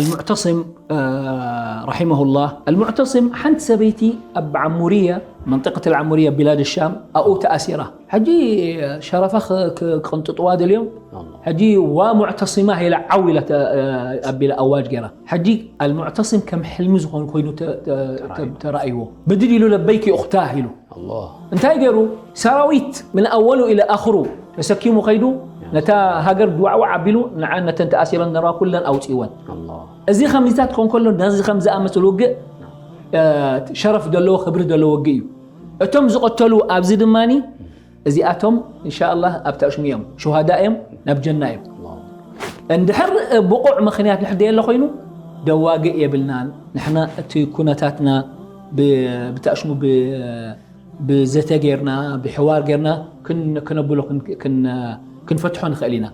المعتصم رحمه الله، المعتصم ሓንቲ ሰበይቲ ኣብ ዓሙርያ፣ منطقة العمورية بلاد الشام ኣብኡ ተኣሲራ። ሕጂ ሸረፋ ክቕንጥጥዋ ደልዮም። ሕጂ ዋ ሙዕተሲማ ኢላ ዓው ኢላ ኣቢላ ኣዋጅ ገይራ። ሕጂ المعتصم ከም ሕልሚ ዝኾኑ ኮይኑ ተራእይዎ። ብድድ ኢሉ ለበይኪ ኡኽታህ ኢሉ። እንታይ ገይሩ? ሰራዊት ምን ኣወሉ ኢለ ኣኽሩ ተሰኪሙ ከይዱ። ነታ ሃገር ድዋዕዋዕ ኣቢሉ ንዓ ነተን ተኣሲረን ነራ ኩለን ኣውፅእወን። እዚ ከምዚታት ክኾን ከሎ ነዚ ከም ዝኣመስል ውግእ ሸረፍ ዘለዎ ክብሪ ዘለዎ ውግእ እዩ። እቶም ዝቐተሉ ኣብዚ ድማኒ እዚኣቶም ኢንሻኣላህ ኣብ ተእሽሙ እዮም፣ ሹሃዳ እዮም፣ ናብ ጀና እዮም። እንድሕር ብቑዕ ምኽንያት ንሕደየለ ኮይኑ ደዋግእ የብልናን። ንሕና እቲ ኩነታትና ብተእሽሙ ብዘተ ጌርና ብሕዋር ጌርና ክነብሎ ክንፈትሖ ንኽእል ኢና።